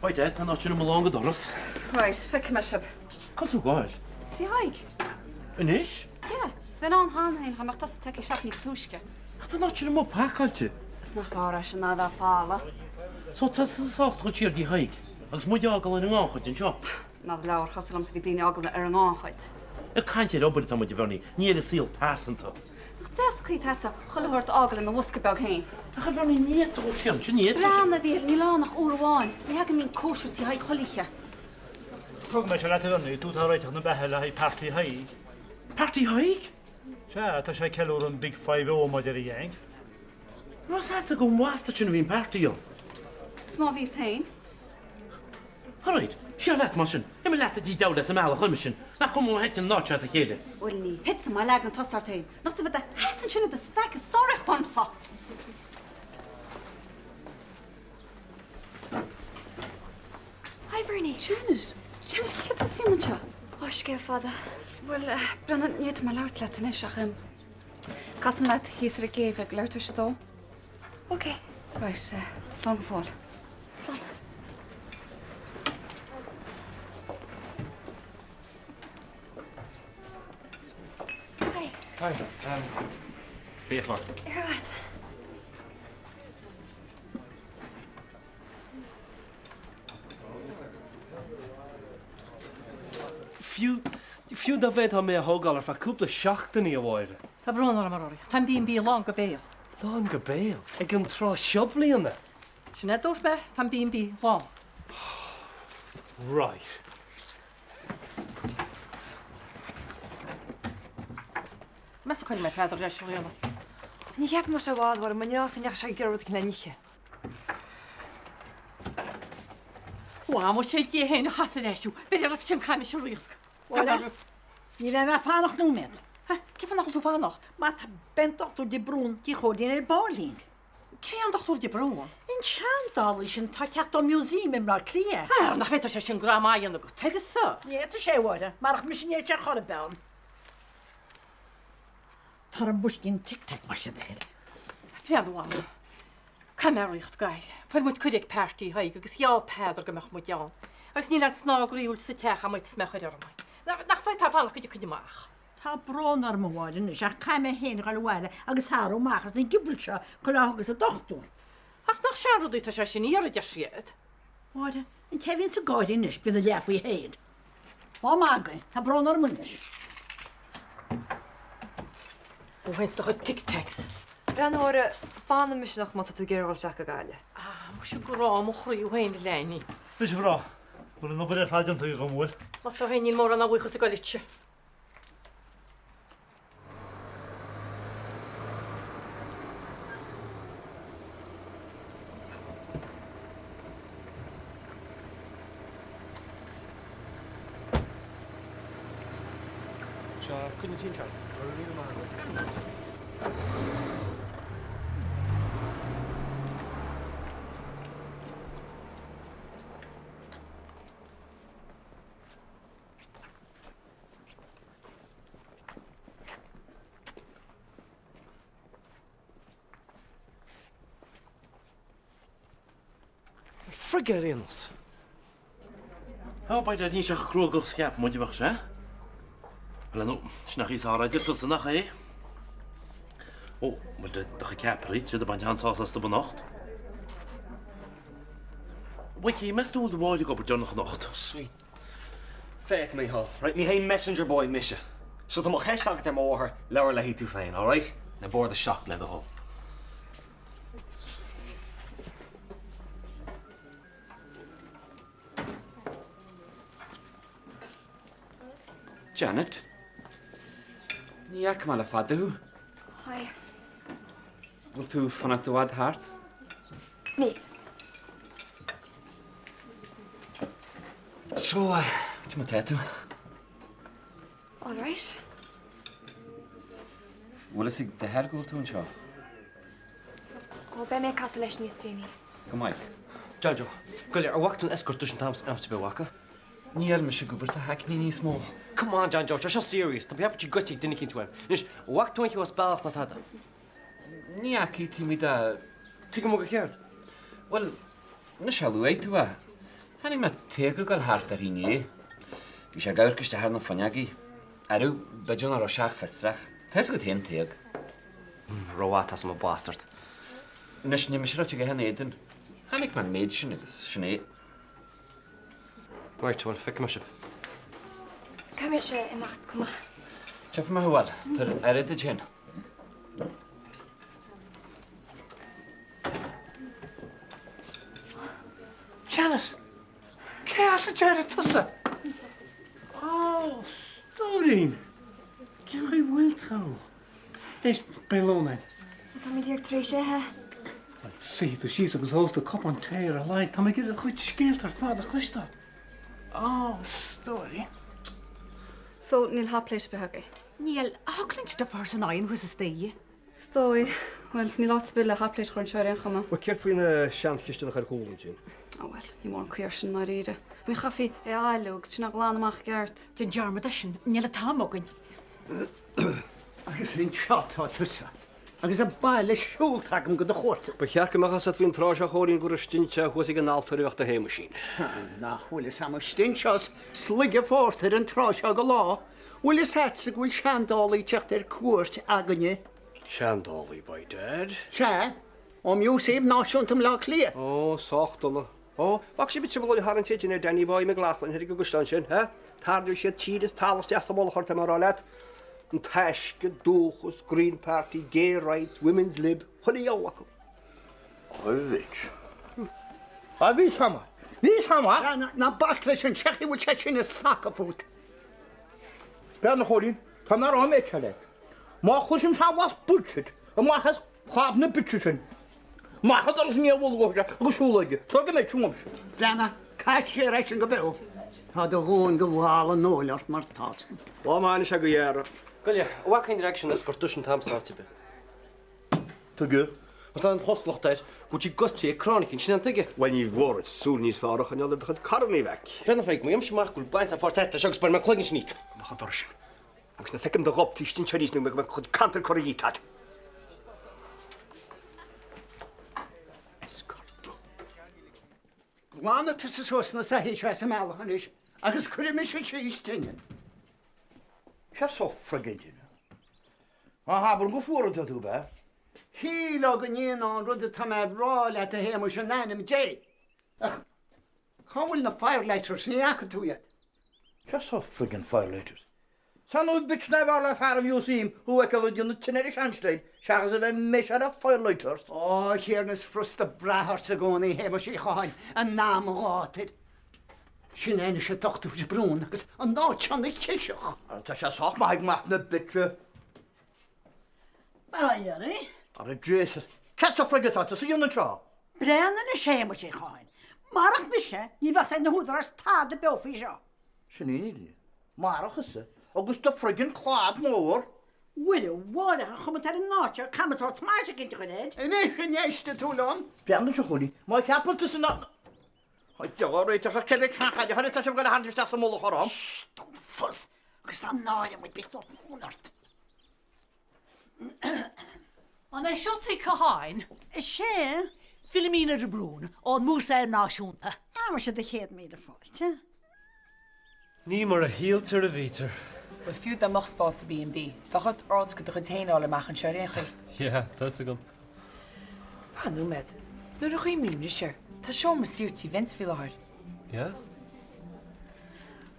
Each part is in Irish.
Right Dad, tá an áit sin amuigh lán go doras. Right, feicfidh mé sibh. Cá bhfuil tú ag gabháil? Tí Thaidhg. Anois? Yeah, is bheinn ann cheana féin dá mbeadh tusa tagtha isteach níos túisce. Ach tá an áit sin amuigh pacáilte. Is nach bhfearr é sin ná a bheith folamh. So tá tusa sásta dul siar dtí Thaidhg agus muid a fhágáil ar an ngannchuid anseo? Ná labhair cosúil liomsa bhí daoine a fhágáil ar an ngannchuid. Ag caint ar obair atá muid a Bhernie, ní ar an saol pearsanta. Nach deas an chaoi atá agatsa chuile shórt a fhágáil ina bhosca beag féin. Ach a Bhernie, ní fhéadfá dul siar ansin, ní fhéadfá. Breathnaigh, a Mhíchíl, níl ann ach uair amháin. Ní thagann mín cóisir tí Thaidhg chuile oíche. Thug mé seo leat a Bhernie, tú atá ag réiteach na beatha le haghaidh party Thaidhg. Party Thaidhg? Sea, tá sé ag ceiliúradh an Big Five O mar a deir a gheaing. Raibh a fhios agat gur bhastard sin a bhí an party ann. Is má bhíos féin. Alright, siar leat mar sin. Imigh leat a dtí deabhal as an mbealach roimis sin. Nach cuma má thiteann an áit seo as a chéile. Bhuel ní thitfidh má leagann tusa ort féin. Nach tú a bheith i do sheasamh ansin i do staic ag sáraíocht ormsa! Hi Bernie. Janet! Janet, céard atá tú a dhéanamh anseo? Ó, scéal fada. Bhuel, breathnaigh, ní fhéadfaidh mé labhairt leat anois ach em, casfaidh mé leat thíos ar an gcéibh ag leathuair tar éis a dó. Ok. Right, slán go fóill. Slán. Hi. Hi. Um, Biachlár. Ar agat. Fiú, fiú dá bhféadfá mé a thógáil ar feadh cúpla seachtainí, a Mháire. Tá brón orm, a Rory. Tá an B&B lán go béal. Lán go béal? Ag an tráth seo bliana? Sin é a dúirt mé, tá an B&B lán. Right. Meas tú coinneoidh mé Peadar leis a Ríona. Ní cheapaim go mbeidh sé i bhfad, a Mháire, mo neach go ndeachaigh sé ag iarraidh rud éicint le n-ithe. Ó, muise Dia féin a chas ar ais thú. B'fhéidir raibh sin caimis a ríocht. Mháire, ní bheidh mé ag fanacht nóiméad. Cén fáth nach bhfuil tú ag fanacht? Má tá beidh an Dochtúir de Brún de chóir ar ball. Cé an Dochtúir de Brún? An seandálaí sin atá ag teacht ón museum i mBleá Cliath. Ah, nach bhféadfadh sé sin greim a dhéanamh go tuireasa? Ní fhéadfadh sé, a Mháire, marach mise ní fhéadfadh sé chor ar bith ann. Tar an bhoiscín Tic Tac mar sin féin. Breathnú ann. Caithfidh mé riocht gail. Fuair muid cuireadh ag party Thaidhg agus gheall Peadar go mbeadh muid ann. Agus níl aon snáth groíúil sa teach agam is mé a chur orm. Nach bhféadfá fanacht go dtiocfainn amach? Tá brón orm a Mháire anois ach caithfidh mé féin a dhul abhaile agus athrú amach as na giobail seo chuile lá a thiocfas an dochtúr. Ach nach seanrudaí atá sé sin a iarraidh, deir siad. Máire, an té a bhíonns ag gáire anois bíonn a leath faoi féin. Lá maith agaibh, tá brón orm anois. Ó féin do chuid Tic Tacs. Breathnaigh a Mháire, fanfaidh mise anocht má tá tú ag iarraidh dhul isteach go Gaillimh. Ah, muise grá mo chroí thú féin a Leonie. Anois a mhná, bhfuil an obair ar fad déanta agam, an bhfuil? Má tá féin níl mórán a bhuíochas ag goil duitse. Seo, coinnigh tinn seo. Go raibh míle maith agat. Frig ar aon nós. Ó, by dad, níl sé chomh cruógach is a cheap muid a bheadh sé. Bhuel, nó, sin nach í Sara a deir tusa, nach é? Ó, bhuel, do chuid ceapairí, tá siad ag baint an-sásamh astu anocht. Mhicí, meas tú an bhfuil do Mháire ag obair deireanach anocht? Sweet. Féach, Mícheál, right, ní hé messenger boy mise. So tá má cheist agat ar mo mháthair, labhair léi tú féin, alright? Now bord a 7 le do thoil. Janet? Ní fhaca mé le fada thú. Hi. Bhfuil tú fanacht i bhfad thart? Níl. So, uh, cad é mar tá tú? All right. Bhfuil fhios ag d'athair go bhfuil tú anseo? Ó, beidh mé ag casadh leis níos déanaí. Go maith. John Joe, go léir, ar bhfaca tú an escort duais an t-am san áit ar bith, bhfaca? Níl mise ag obair sa Hackney níos mó. Come on, John Joe, tá seo serious, tá peapairt goite ag duine eicínt uaim. Anois, an bhfaca tú aon cheo as bealach ná tada? Ní fhaca, taobh amuigh de. Tuigim go céard. Bhuel, anois a luaigh tú é. Chonaic mé Tadhg ag dul thart uirthi inné. Bhí sé ag amharc isteach ar na fuinneogaí. Arú, b'fhéidir nach raibh sé ach fiosrach. Tá fhios agat féin Tadhg. Raibh tá mo bastard. Anois, ní mise a raibh ag ithe in éadan. Chonaic mé an méid sin agus sin é. Right, bhuel, feicfidh mé sibh. Caithfidh mise imeacht chomh maith. Tchífidh mé thú, bhuel, tabhair aire duit féin. Janet! Cé as a d'éirigh tusa? Ó, stóirín! Cén chaoi bhfuil tú? Éist, beidh lón againn. Tá mé díreach tar éis ithe. Bhuel, suífidh tú síos agus ólfaidh tú cupán tae ar a laghad. Tá mé ag iarraidh do chuid scéalta ar fad a chloisteáil. Ó, stóirín. So, níl hot plate ar bith agaibh? Níl, ach thiocfadh linn stuif a chur san oigheann thuas istigh. Is dóigh. Bhuel, níl áit ar bith le hot plate a chur anseo ar aon chuma. Bhuel, céard faoi na seanchistineacha ar chúl ansin? Á bhuel, ní mórán caoi air sin i ndáiríre. I mean, chaithfí é a fhailiú agus sin a ghlanadh amach i gceart. Déan dearmad air sin, níl an t-am againn. Agus anseo atá tusa, agus an baile siúlta agam do do chuartú. Ba cheart go mbeadh fhios agat faoin tráth seo, a Chóilín, gur istigh anseo thuas ag an altóir a bheadh do Shéamaisín. Nach bhfuil fhios a'm istigh anseo 's Sluige Phórtair an tráth seo go lá. Bhfuil fhios a'dsa go bhfuil seandálaí ag teacht ar cuairt againne? Seandálaí, by dad. Sea, ó Mhúsaem Náisiúnta i mBleá Cliath. Ó, sách dona. Ó, bhfaca sibh an trioblóid a tharraing siad sin ar Danny Boy McLaughlin thoir ag an gcaisleán sin, ha? Tarraingeoidh siad tír is talamh isteach sa mullach ort, tá mé a rá leat. An Taisce, Dúchas, Green Party, Gay Rights, Women's Lib, chuile dheabhal acu. A Rich. A bhí sama. Bhí sama! Ná bac leis an seach a bhfuil sé sin ag sacadh fút. Breathnaigh, a Chóilín, tá mé a rá an méid seo leat. Má chloisim saghas bullshit amach as clab na bitse sin, amach an doras i ndiaidh a bholg ó agus siúlóide, tógfaidh mé uaimse. Breathnaigh, caith siar é sin go beo. Tá do dhóthain de bhall an óil ort mar tá. Lá maith anois agaibh a fheara. Gabh i leith, an bhfaca an drag sin ag scoirt duais an t-am seo áit ar bith? Tuige? Más an chosúlacht air go bhfuil sí gortaithe ag crann eicínt, sin é an tuige. Bhuel, ní mór duit súil níos fearr a choinneáil ar do chuid carrannaí, a mhac. Breathnaigh, beidh mé amach go bhfuil baint ag páirt eastáit seo agus bainfidh mé cloigeann sin dhíot. Amach an doras sin. Agus ná feicim do ghob taobh istigh anseo arís nó go mbeidh mo chuid cantair curtha dhíot agat. Glanfaidh tusa suas na soithí seo as an mbealach anois agus cuirfidh mise síos tine. Seo so friggin tine. Ná habair go fuar atá tú, ab ea? Shílfeá go ndéanfá an rud atá mé a rá leat, a Shéamuis, in ainm Dé! Ach cá bhfuil na firelighters? Ní fhaca tú iad? Cad so friggin firelighters? 'S ar ndóigh bitch nárbh fhearr le fear an mhúsaeim thú a fheiceáil ag déanamh tine ar an seanstyle seachas a bheith ag méasaire firelighters. Ó, a Thiarna, is frusta brath ort i gcónaí, a Shéamuis Uí Chatháin, in am ghátair. Sin é anois an Dochtúir de Brún agus an áit seo ina chiseach. Tá sé sách maith ag mac na bitche. Mar a iarraidh. Ara Jesus. Cad sa frig atá tusa a dhéanamh anseo? Breathnaigh anois a Shéamuis Uí Chatháin. Marach mise, ní bheadh ag na húdaráis tada beo faoi seo. Sin í an fhírinne. Marach thusa agus do friggin clab mór. Mhuire Mháire, an chuma atá ar an áit seo, caithfidh muid sórt smais eicínt a chur air. Anois an éistfidh tú liom? Breathnaigh anseo, a Chóilín. Má cheapann tusa nach. Tá deá réiteach ar cibé seanchaid a chuireann tusa go leathan isteach sa mullach orm. Shh, dún do phus agus dá náire muid bíodh sórt mún ort. An é seo Tigh Chatháin? Is ea. Philomena de Brún, ón Músaem Náisiúnta. Ah, muise do 100,000 fáilte. Ní mar a shíltear a bhítear. Bhuel, fiú dá mbeadh spás sa B&B, bheadh ort áit de do chuid féin a fháil amach anseo ar aon chaoi. Yeah, tá fhios agam. Fan nóiméad. Nuair a chuimhním anois air, tá seomra saor tí Vince faoi láthair. Yeah?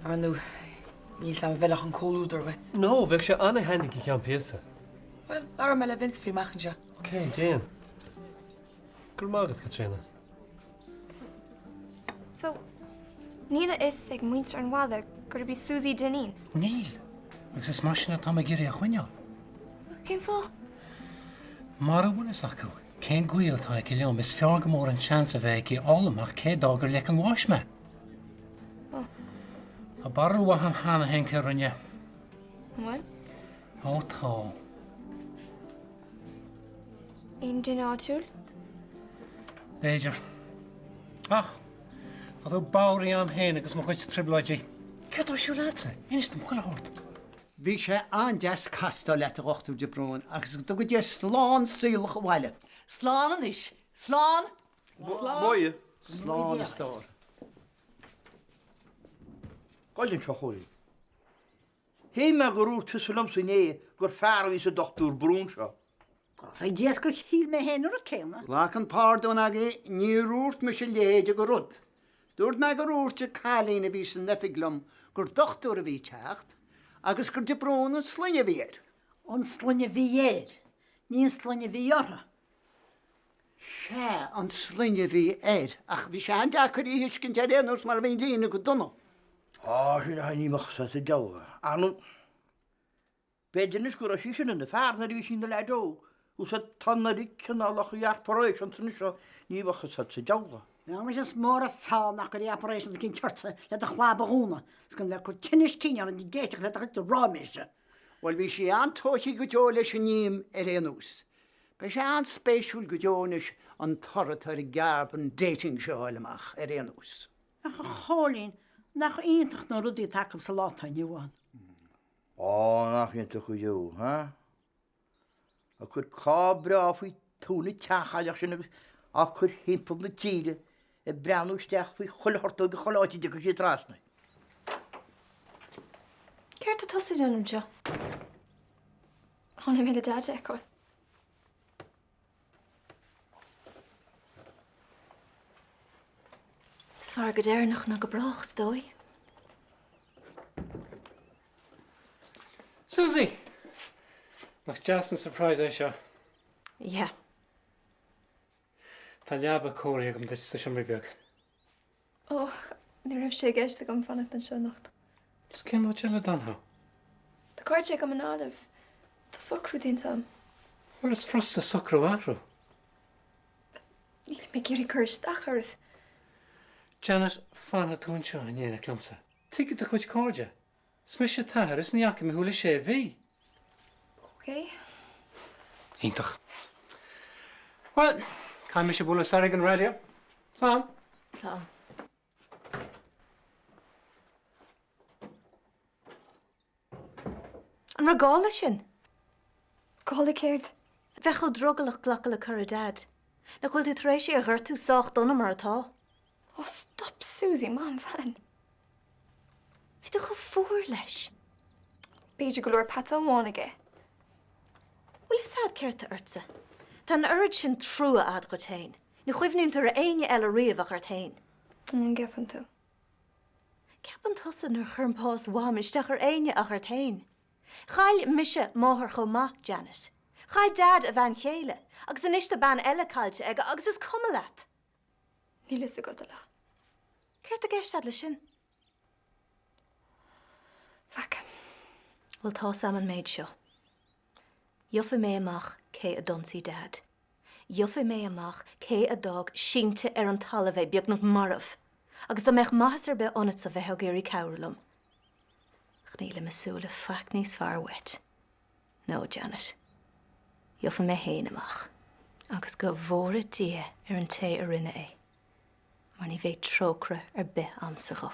Ar ndóigh, níl 's a'm an bhfeilfeadh an comhluadar dhuit. No, bheadh sé an-handy go ceann píosa. Bhuel, labhróidh mé le Vince faoi amach anseo. Ok, déan. Go raibh maith agat, Caitríona. So, níl a fhios ag muintir an bhaile gurb í Suzy d'iníon? Níl. Agus is mar sin atá mé ag iarraidh a choinneáil. Ach cén fáth? Mara bhfuil fhios acu cén gaol atá aici liom, is fearr go mór an seans a bheidh aici fháil amach cé d'fhág ar leic an bháis mé. Oh. Tá barúil mhaith a'm cheana féin cé rinne. An bhfuil? Ó tá. Aon duine áitiúil? B'fhéidir. Ach, tá tú bodhraithe a'm féin agus mo chuid trioblóidí. Céard atá ar siúl a'dsa? Inis dom chuile shórt. Bhí sé an-deas castáil leat, a Dhochtúir de Brún, agus go dtuga Dia slán saolach abhaile. Slán anois. Slán! Slán! Slán, a stór. Gabh anseo, a Chóilín. Shíl mé gur dhúirt tusa liomsa inné gur fear a bhí sa Dochtúir Brún seo. Tá a fhios gur shíl mé féin an rud céanna. Glac an pardún agaibh, níor dhúirt mise a leithéid de rud. Dúirt mé gur dhúirt an cailín a bhí san oifig liom gur dochtúir a bhí ag teacht agus gur de Brún an sloinne a bhí air. An sloinne a bhí air, ní an sloinne a bhí orthu. Sea, an sloinne a bhí air, ach bhí sé an-deacair í a thuiscint ar aon nós mar bhí an líne go dona. Á, sin é, ní bheadh sa diabhal. Ar ndóigh, b'fhéidir anois go raibh sí sin ina fear nuair a bhí sí ina leaid óg, agus tá an oiread cineálacha operation anois seo, ní bheadh fhios a'd sa diabhal. Bheadh mise is mór an feall nach gcuirfí operation eicínt ortsa le do chlab a dhúnadh, is gan bheith ag cur tinnis cinn orainn ag éisteacht le do chuid ráiméise. Bhuel, bhí sí an-tógtha go deo leis an ím ar aon nós. Beidh sé an-spéisiúil go deo anois an toradh atá ar an gcarbon dating seo a fháil amach, ar aon nós. Ach a Chóilín, nach iontach na rudaí atá acu sa lá atá inniu ann. Á, nach iontach go deo, ha? Ag cur carr breá faoi tóin an tseanchailleach sin agus á cur thimpeall na tíre ag breathnú isteach faoi chuile thortóg i chuile áit a dtiocfaidh siad trasna. Céard tá tusa ag déanamh anseo? Tháinig mé le Daid a fheiceáil. Is fearr go deireanach ná go brách, is dóigh. Susie! Nach deas an surprise é seo? Yeah. Tá leaba cóirithe agam duit sa seomra beag. Ó, ní raibh sé i gceist agam fanacht anseo anocht. Is cén áit eile a d'fhanfá? Tá cairde agam i nGaillimh. Tá socrú déanta agam. Bhuel, is furasta socrú a athrú. Níl mé ag iarraidh cur isteach oraibh. Janet, fanfaidh tú anseo in éineacht liomsa. Tuigfidh do chuid cairde. Is mise t'athair is ní fhaca mé thú le sé mhí. Ok. Iontach. Bhuel, caithfidh mise bualadh soir ag an raidió. Slán. Slán. An raibh gá leis sin? Gá le céard? Bheith chomh drogallach glacadh le cuireadh Dad. Nach bhfuil tú tar éis é a ghortú sách dona mar atá? Ó stop Susie, maith an bhean. Bhí tú chomh fuar leis. B'fhéidir go leor peata amháin aige. Bhfuil fhios a'd céard tá ortsa? Tá an oiread sin trua a'd dhuit féin. Ní chuimhníonn tú ar éinne eile riamh ach ort féin. An gceapann tú? Ceapann tusa nár chuir bás Mham isteach ar éinne ach ort féin. Chaill mise máthair chomh maith, Janet. Chaill Dad a bhean chéile, agus anois tá bean eile caillte aige agus is cuma leat! Níl fhios agat a leath. Céard tá i gceist a'd leis sin? Faic. Bhuel, tá's a'm an méid seo. Gheobhaidh mé amach cé a d'ionsaigh Dad. Gheobhaidh mé amach cé a d'fhág sínte ar an talamh é, beagnach marbh. Agus dá mbeadh maitheas ar bith ionatsa bheifeá ag iarraidh cabhrú liom. Ach nílim ag súil le faic níos fearr uait. No, Janet. Gheobhaidh mé féin amach. Agus go bhfóire Dia ar an té a rinne é, mar ní bheidh trócaire ar bith a'msa dhó.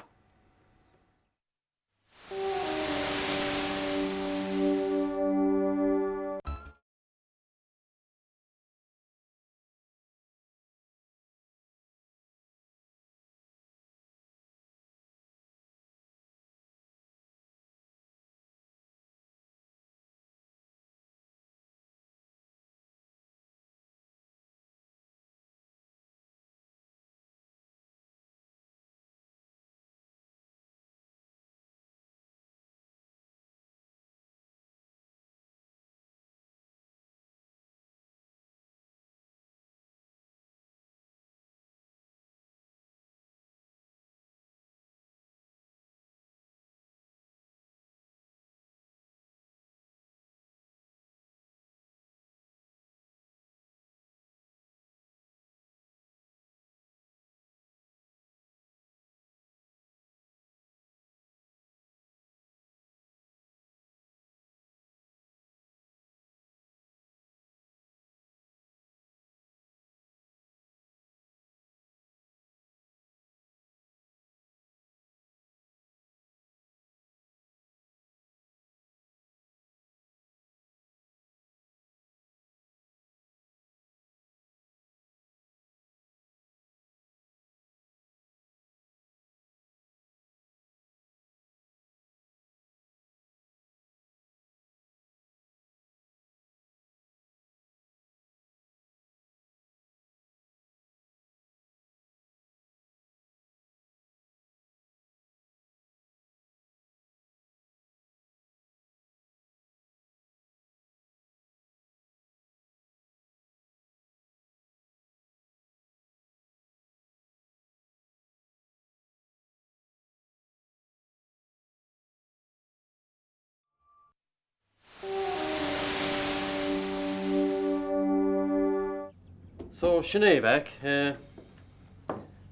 So, sin é, a mhac.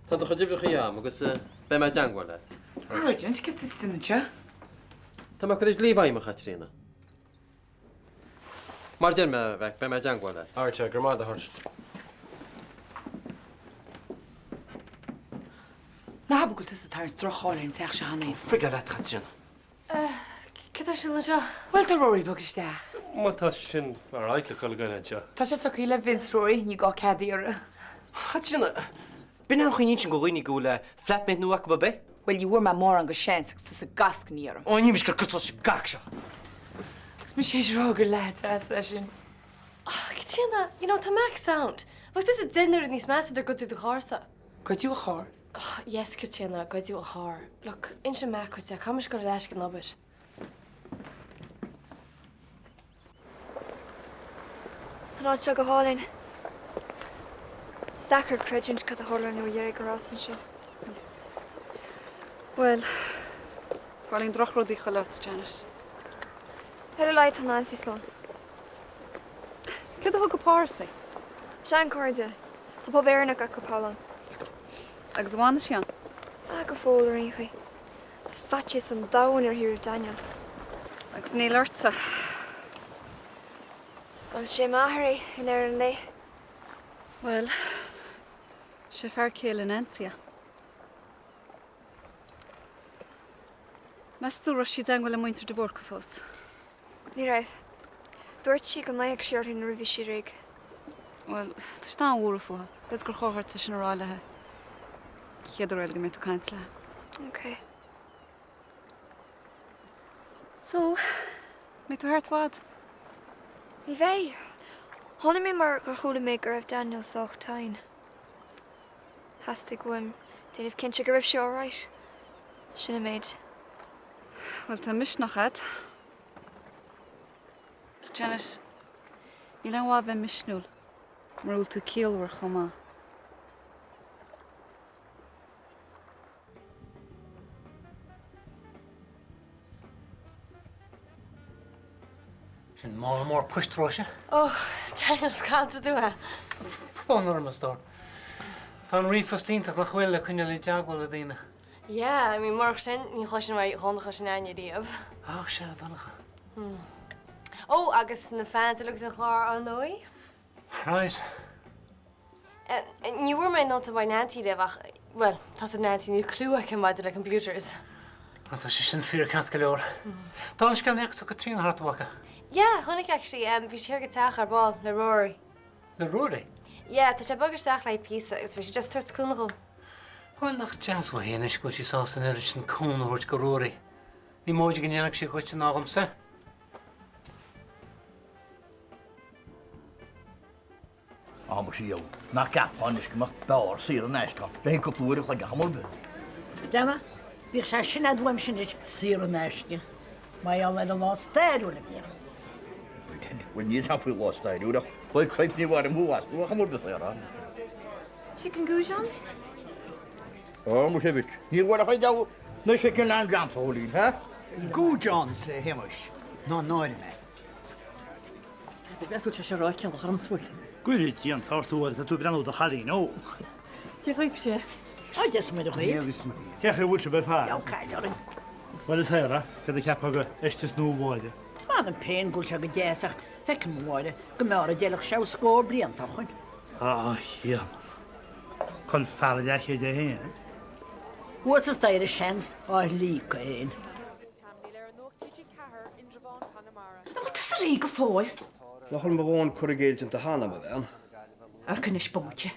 Tá do chuid uimhreacha agam agus beidh mé i dteangmháil leat. Sergeant, céard tá tú ag déanamh anseo? Tá mé ag cur an dlí i bhfeidhm, a Chaitríona. Mar a deir mé, a mhac, beidh mé i dteangmháil leat. Alright, go raibh maith agat, a Sháirsint. Ná habair go bhfuil tusa ag tarraingt droch-cháil ar an teach seo cheana féin. Frig leat, a Chaitríona. Cad tá ar siúl anseo? Bhuel, tá Rory ag bogadh isteach. Má tá sin alright le chuile dhuine anseo. Tá sé socraithe le Vince, Rory, ní gá cead a iarraidh. Chaitríona, b'in an chaoi a n-insím do dhaoine go bhfuil flatmate nua acu, ab é? Bhuel, ní bhfuair mé mórán de sheans agus tusa ag gascnaí orm. Ó, ní mise gur tusa gach seo. Agus mise théis a rá gur leaid deas é sin. Ah, Caitríona, you know, tá Mac sound. Bheadh tusa deich n-oiread níos measa dár goideadh do charr-sa. Goideadh a charr? Oh, yes, Caitríona, goideadh a charr. Look, inseoidh Mac dhuit é, caithfidh mise dul ar ais ag an obair. An áit seo go hálainn. Is deacair creidiúint cad a tharla an uair dheiridh go rabhas anseo. Bhuel, tarlaíonn drochrudaí chuile áit, Janet. Ar a laghad tá Nancy slán. Céard a thug go Páras í? Seanchairde. Tá pub Éireannach acu thall ann. Agus an bhfanfaidh sí ann? Ah, go fóill ar aon chaoi. Tá faitíos an domhain uirthi roimh Daniel. Agus níl ortsa. Bhuel, sé m'athair é i ndeireadh an lae. Bhuel, sé fear céile Nancy é. Meas tú raibh sí i dteangmháil le muintir de Búrca fós? Ní raibh. Dúirt sí go nglaofadh sí orthu nuair a bhí sí réidh. Bhuel, tá siad an-bhuartha fúithi. B'fhéidir gur chóir dhuit é sin a rá léi an chéad uair eile go mbeidh tú ag caint léi. Ok. So, mbeidh tú thart i bhfad? Ní bheidh. Tháinig mé mar gur chuala mé go raibh Daniel sách tinn. Theastaigh uaim déanamh cinnte go raibh sé alright. Sin an méid. Bhuel, tá misneach agat. Janet, níl aon mhaith bheith misniúil mura bhfuil tú ciallmhar chomh maith. Sin mála mór poist, Róise. Ó, Daniel, scanraigh tú mé. Brón orm, a stór. Tá an ríomhphost iontach nach bhfuil le coinneáil i dteagmháil le daoine. Yeah, I mean, murach sin, ní chloisfinn uaidh Dhonncha sin againne riamh. Á, sea, Donncha. Ó, agus na fans uilig sa chlár, ar ndóigh. Right. Ní bhfuair mé nóta uaidh Nancy riamh ach, bhuel, tá 's ag Nancy níl clue aici maidir le computers. Á, tá sé sin fíor ceart go leor. Dála scéil, an bhfaca tú Caitríona thart, an bhfaca? Yeah, chonaic actually, bhí sí thiar ag an teach ar ball le Rory. Le Rory? Yeah, tá sé ag bogadh isteach le píosa agus bhí sí just ag tabhairt cúnamh dhó. Bhuel, nach deas uaithi anois go bhfuil sí sásta an oiread sin cúnamh a thabhairt go Rory. Ní móide go ndéanfadh sí dhuitse ná dhomsa. Á, muise gheall, nach gceapfá anois go mbeadh beár saor in aisce ann le haghaidh cúpla uair a chloig ach am ar bith. Leana, bíodh sé sin a'd uaimse anois, saor in aisce, mar gheall ar an lá stairiúil a bhí ann. Bhuel, níl 'fhios a'm faoi lá stairiúil ach by cripes ní mhairim thú as nó ach am ar bith saor ann. Chicken goujons? Á, muise mhic, ní bhfuil ach an deabhal na chicken and jams, a Chóilín, ha? Goujons, a Shéamuis, ná náirigh mé. Bheadh sé seo róchiallach orm sa bhfuil. Go Dia an t-ort uair atá tú ag breathnú do chailín óg. Dia dhaoibhse. Á, Dia is Muire dhaoibh. Cén chaoi a bhfuil sibh ar fad? Deabhal caid orainn. Bhuel a Sarah, céard a cheapfá go fheisteas nua Mháire? M'anam féin go bhfuil sé go deas ach feicim a Mháire go mb'fhearr a d'fheilfeadh sé scór blianta ó shoin. Á, a Chian. Col fear a leathchéid é féin. Thuas sa staighre seans á shlí go féin. An bhfuil tusa réidh go fóill? Nach bhfuil mo dhóthain cur i gcéill déanta cheana, mo bhean? Amharc anois, bomaite.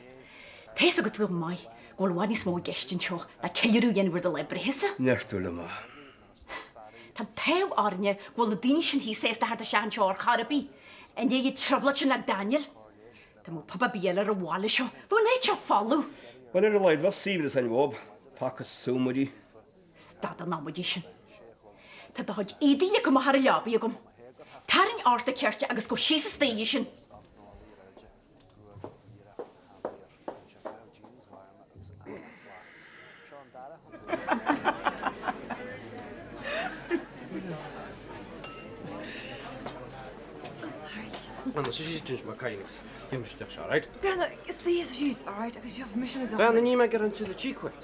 Tá fhios agat go maith go bhfuil i bhfad níos mó i gceist anseo ná ceiliúradh a dhéanamh ar do lá breithe-sa. Neart tú liom. Tá an t-ádh orainne go bhfuil na daoine sin thíos sásta theacht isteach anseo ar chor ar bith, i ndiaidh an trioblóid sin le Daniel. Dá mbeadh pub ar bith eile ar an bhaile seo, bheadh an áit seo folamh. Bhuel, ar a laghad bheadh suaimhneas ann dhób, paca súmairí. Stad an amaidí sin. Tá do chuid éadaí leagtha amach ar an leabaidh agam. Tarraing ort do chirte agus gabh síos an staighre sin. Suigh síos anois mar cailín agus gheobhaidh mise deoch seo, alright? Breathnaigh, suigh síos, alright, agus gheobhaidh mise na deochanna. Breathnaigh, níl mé ag iarraidh an tuilleadh cheek uait.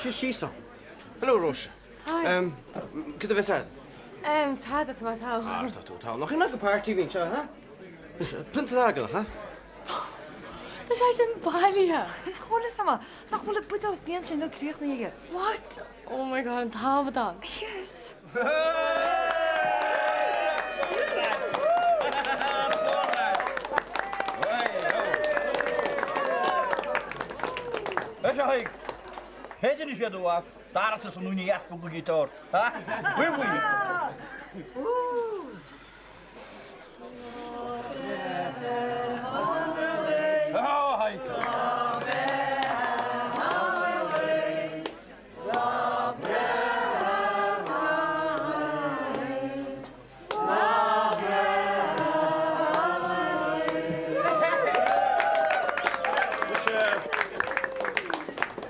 Suigh síos ann. Hello, Róise. Hi. Cad a bheas agat? Tada, tá mé togha. Ah, tá tú togha. Nach ionadh gur party a bhí anseo, ha? Pionta lager, ha? Tá sé sin bailithe. Nach bhfuil fhios agam, nach bhfuil an buidéal fíon sin uilig críochnaithe aige. What? Oh my God, an t-amadán. Yes. Leis a Thaidhg, Féidir is iad a mhac, dara tusa nó ní easpa go guitar, ha? Bhuel, bhuel.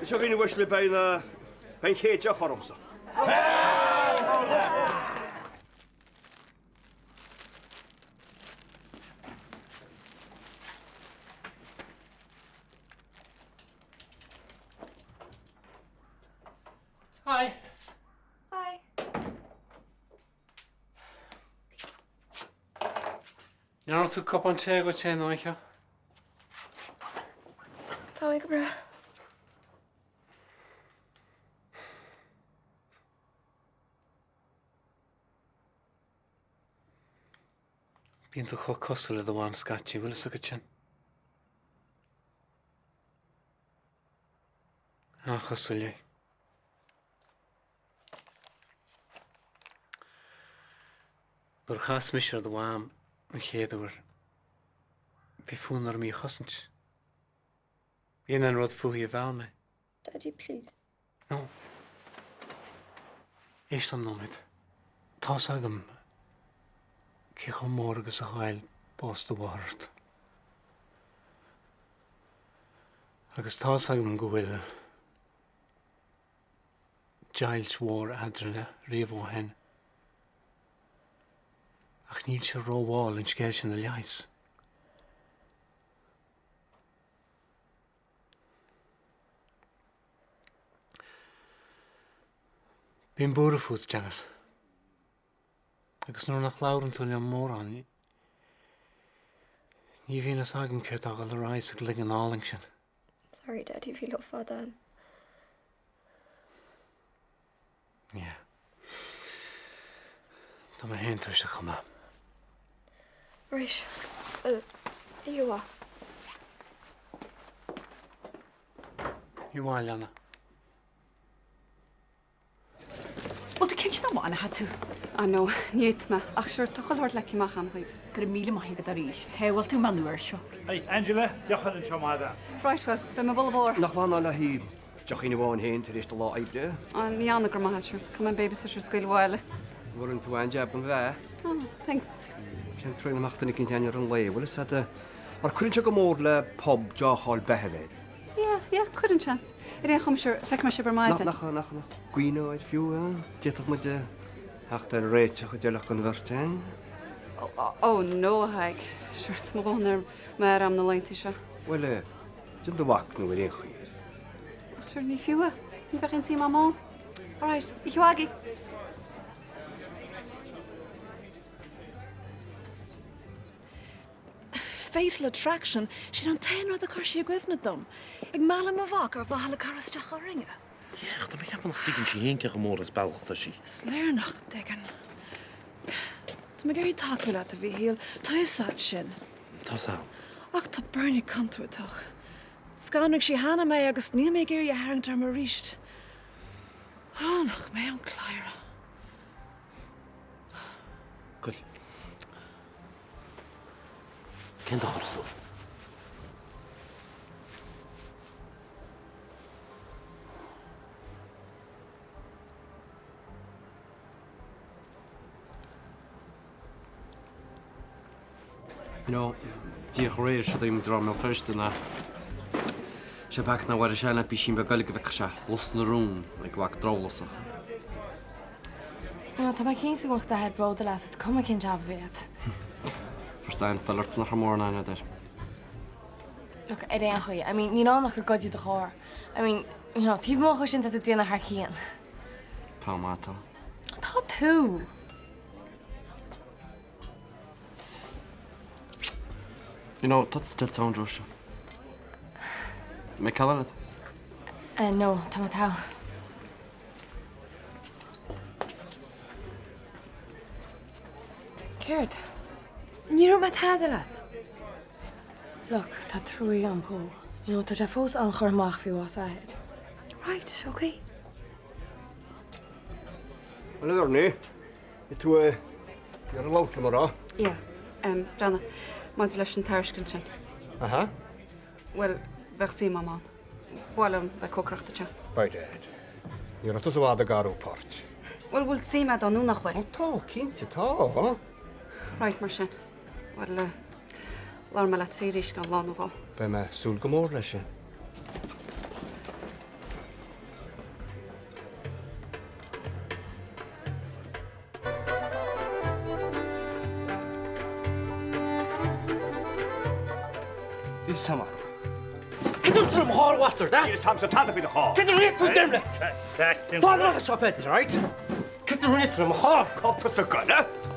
Is a dhaoine uaisle, beidh an chéad deoch ormsa. Hi. Hi. Ndearna tú cupán tae dhuit féin oíche? Tá mé go breá. Bíonn tú chomh cosúil le do mham scaití, bhfuil fhios agat sin? An-chosúil léi. Nuair a chas mise ar do mham an chéad uair, bhí fonn orm í a chosaint. B'in an rud fúithi a mheall mé. Daddy, please. No. Éist liom nóiméad. Tá's agam cé chomh mór agus a ghoill bás do mháthar ort. Agus tá's agam go bhfuil deighilt mhór eadrainne riamh ó shin. Ach níl sé rómhall an scéal sin a leigheas. Bím buartha fút, Janet. Agus nuair nach labhrann tú liom mórán, ní bhíonn fhios agam céard tá ag dul ar aghaidh sa gcloigeann álainn sin. Sorry, Daddy, bhí lá fada a'm. Yeah. Tá mé féin tuirseach chomh maith. Right. Bhuel, oíche mhaith. Oíche mhaith, a leana. Bhfuil tú cinnte nach mbainfeadh tú? Ah no, ní fhéadfaidh mé. Ach sure, tá chuile shórt leagtha amach a'm dhaoibh. Go raibh míle maith agat arís. Shábháil tú mé an uair seo. Hey, Angela, deoch eile anseo, maith bhean. Right, bhuel, beidh mé buille mhór. Nach bhfanfá le haghaidh deochín amháin féin tar éis do lá oibre? Ah, ní fhanfaidh, go raibh maith agat, sure. Caithfidh mé an babysitter a scaoileadh abhaile. Rinne tú an-jab don bhean. Oh, thanks. Sin troid amach duine eicínt againn ar an lae, bhfuil fhios a'd, mar cuireann sé go mór le pub deoch a fháil beatha a bheith air. Yeah, yeah, cuireann seans. Ar aon chuma, sure, feicfidh mé sibh ar maidin. Nach, nach, nach gcuimhneofá air fiú, eh? D'fhéadfadh muid theacht ar réiteach a d'fheilfeadh don bheirt againn. Oh, no, a Thaidhg. Sure, tá mo dhóthain ar m'fhear a'm na laethanta seo. Bhuel, eh, déan do mhachnamh ar aon chaoi air. Sure, ní fiú é. Ní bheadh aon tsuim a'm ann. All right, oíche mhaith agaibh. Fatal Attraction, sin an t-aon rud a chuir sí i gcuimhne dom. Ag mealladh mo mhac ar mhaithe le cur isteach orainne. Yeah, ach tá mé ag ceapadh nach dtuigeann sí féin cé chomh mór as bealach atá sí. Is léir nach dtuigeann. Tá mé ag iarraidh tacú leat, a Mhíchíl. Tá fhios a'd sin. Tá 's a'm. Ach tá Bernie contúirteach. Scanraigh sí cheana mé agus níl mé ag iarraidh í a tharraingt orm arís. Ó, nach mé an cladhaire. Goil. Cén dochar is dóigh? You know, díreach aréir seo muid rá mBéal Feirste ná sé bac ná bhfuair sé le písín beag eile go bhfeicfeadh sé Ros na Rún ag mhac drabhlásach. Tá mé cinnte go mbeadh d'athair bródúil asat, cuma cén jab a bhí agat. Fuair aithne dul ort nach raibh mórán aithne agat air. Look, ar aon chaoi, I mean, níl ann ach ag goid do charr. I mean, you know, taobh amuigh de sin tá tú ag déanamh thar cionn. Tá, má tá. Tá tú! You know, tá tú still an seo. Mé ceall leat? No, tá mé togha. Céard? Ní raibh mé tada leat. Look, tá trua agam dó. You know, tá sé fós an-churtha amach faoi bhás a athar. Right, okay. Bhuel, a Bhernie, bhí tú ag iarraidh labhairt liom, an raibh? Yeah, em, Breandán, maidir leis an tairiscint sin. Aha. Bhuel, bheadh suim agam ann. Ba mhaith liom bheith ag cócaireacht duitse. By dad. Ní raibh tusa i bhfad ag athrú poirt. Bhuel, bhfuil suim agat ann nó nach bhfuil? Ó tá, cinnte, tá. Right, mar sin. Bhuel, labhróidh mé leat faoi arís i gceann lá nó dhó. Beidh mé ag súil go mór leis sin. Bhí sama. Cad é mo charr, a bhastard, eh? Níl 'fhios a'msa tada faoi do charr. Cad a rinne tú deirim leat? Fan amach anseo, Peadar, alright? Cad a rinne tú le mo charr? Tá tusa ag goil, eh?